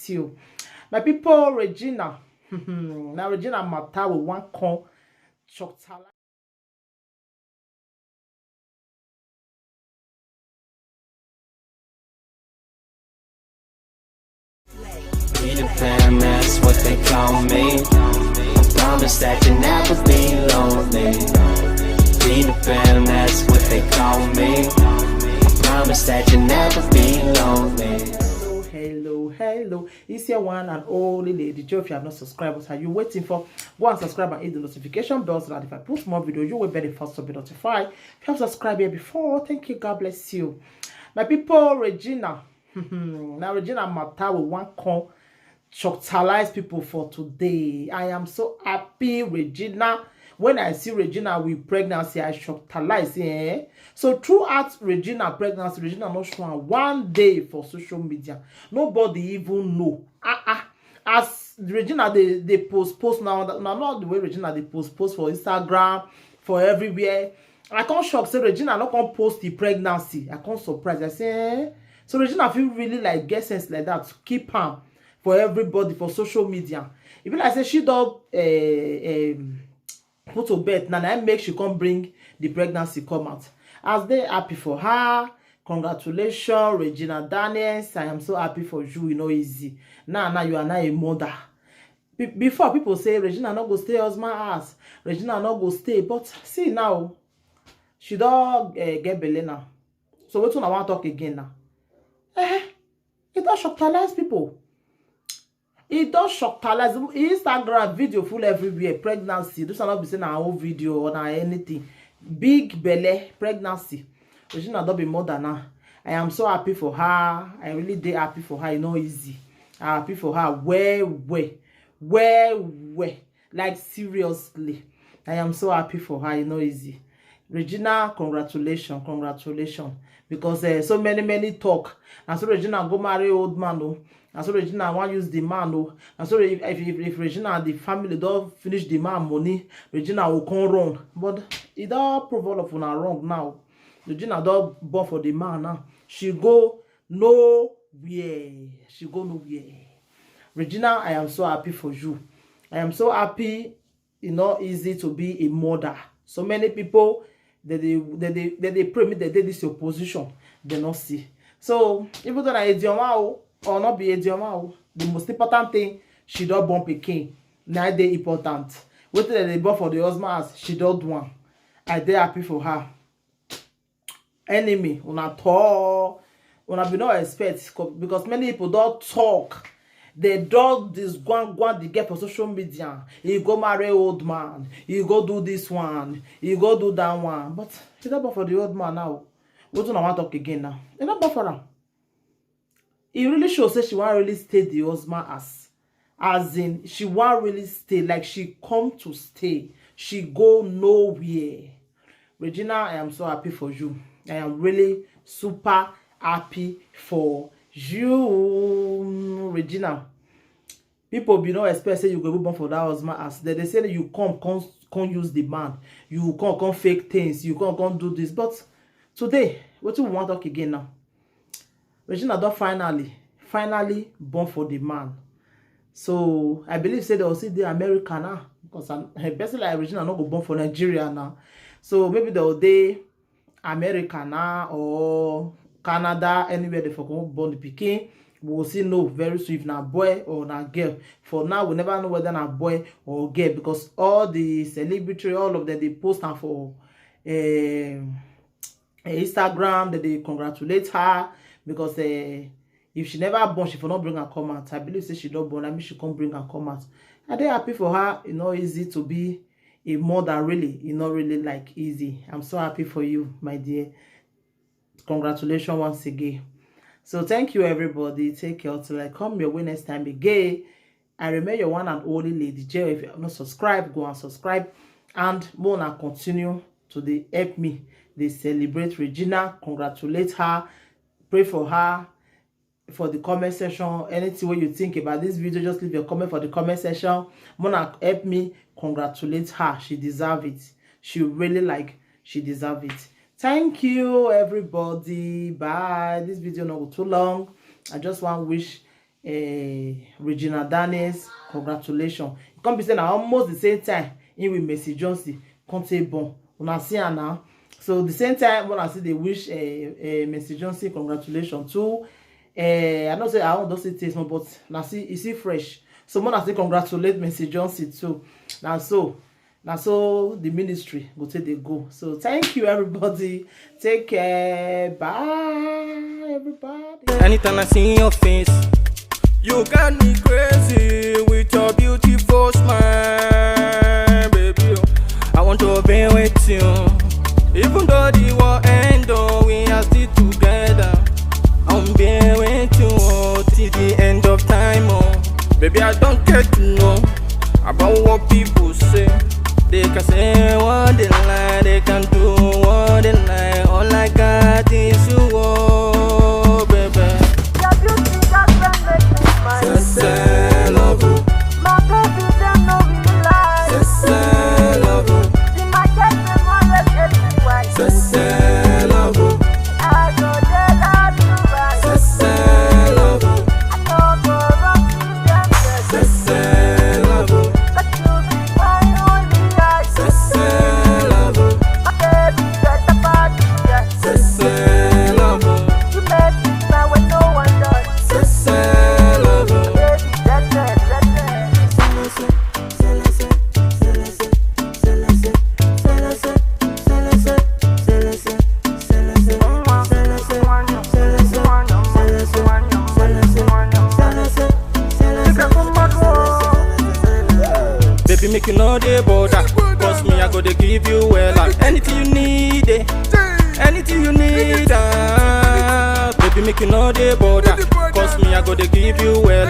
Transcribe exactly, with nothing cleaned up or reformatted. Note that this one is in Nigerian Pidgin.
you. My people, Regina. Now Regina matter we wan come talk tala. Peter Pan, that's what they call me. I promise that you never be lonely. Peter Pan, that's what they call me. I promise that you never be lonely. Hello, hello, hello. It's your one and only Lady Joe. If you have not subscribed, what are you waiting for? Go and subscribe and hit the notification bell so that if I post more videos, you will be the first to be notified. If you have subscribed here before, thank you. God bless you. My people, Regina. Now Regina matter we wan come choctalize people for today. I am so happy, Regina. When I see Regina with pregnancy, I choctalize. Eh? So throughout Regina pregnancy, Regina not show one day for social media. Nobody even know. Ah ah. As Regina they they post post now, now not the way Regina they post post for Instagram, for everywhere. I can't shock say Regina not gonna post the pregnancy. I can't surprise. I say, eh? So Regina feel really like get sense like that to keep am for everybody for social media. If I say she don't uh, um, put to bed, now I make she come bring the pregnancy come out. As they happy for her, congratulations, Regina Daniels. I am so happy for you. You know easy. Now, now you are now a mother. Be- before people say Regina not go stay husband house, Regina not go stay. But see now, she don't uh, get belly now. So what I want talk again now? Eh, it don't choctalize people. It don't choctalize. Instagram video full everywhere. Pregnancy. This are not be saying our own video or na anything. Big belly pregnancy. Regina don't be mother now. I am so happy for her. I really dey happy for her. You know easy. I happy for her. Well, well, well, well. Like seriously, I am so happy for her. You know easy. Regina, congratulations, congratulations. Because uh, so many many talk. And so Regina go marry old man. Oh. And so Regina want use the man. Oh. And so if, if, if Regina and the family don't finish the man money, Regina will come run. But it don't prove all of una wrong now. Regina don't born for the man now. She go nowhere. She go nowhere. Regina, I am so happy for you. I am so happy. It's not easy to be a mother. So many people they they they they, they, they pray me that they this your position. They not see. So even though I idioma or not be idioma, the most important thing she don't born pikin. Now they important. What they born for the husband as she don't do one. I dey happy for her. Enemy una tall una be no expect because many people don't talk. They don't this guan guan the get for social media. You go marry old man, you go do this one, you go do that one. But you don't for the old man now. What do I want talk again now? You not for am. E really show say she wan really stay the husband as as in she wan really stay, like she come to stay, she go nowhere. Regina, I am so happy for you. I am really super happy for you, Regina. People be no expect say you go be born for that husband as they, they say you come come come use the man, you come come fake things, you come come do this. But today, what do we want talk again now? Regina don finally finally born for the man. So I believe say they will see the America now because a person like Regina no go born for Nigeria now. So maybe they will dey America now or Canada, anywhere they for go born the pikin. We will see no very soon if na boy or na girl. For now, we never know whether na boy or girl because all the celebrity, all of them they post am for um, Instagram, that they congratulate her because uh, if she never born, she for not bring her come out. I believe say she don't born, I mean she can't bring her come out. I dey happy for her. You know, easy to be a mother, really. You know, really like easy. I'm so happy for you, my dear. Congratulations once again. So thank you, everybody. Take care till I come your way next time again. I remain your one and only Lady J. If you have not subscribed, go and subscribe. And more and continue to the help me. They celebrate Regina, congratulate her, pray for her for the comment section. Anything what you think about this video, just leave your comment for the comment section. Mona help me congratulate her. She deserve it. She really like she deserve it. Thank you, everybody. Bye. This video not too long. I just want to wish uh, Regina Daniels, congratulations. E come be say na almost the same time him with Mercy Johnson come take born. Una see am now. So the same time when I see they wish uh, uh, Mercy Johnson congratulations too. Uh, I know say I want to see taste more, but now see e see fresh. So when I say congratulate Mercy Johnson too. Now so now so the ministry go take dey go. So thank you everybody. Take care. Bye everybody. Anytime I see your face, you got me crazy with your beautiful smile, baby. I want to be with you, even though the world end, oh, we are still together. I'm being with you, oh, till the end of time, oh. Baby, I don't care to know about what people say. They can say what they like, they can do what they like. All I got is you, oh, baby. Your beauty just don't make me smile. Sese love, my baby, dem no really lie. Sese love, see my girlfriend, one red everywhere. Sese love, I go there, love you right. Sese love, I no go wrong with them. Sese love, but you be my only eye. Sese love, my baby, get the body, yeah. Sese love, you make me smile when no one does. Sese love, baby, that's it, that's it. Baby, make you no dey bother. Cause me, I go dey give you well. Anything you need, eh? Anything you need, ah. Baby, make you no dey bother. Cause me, I go dey give you well.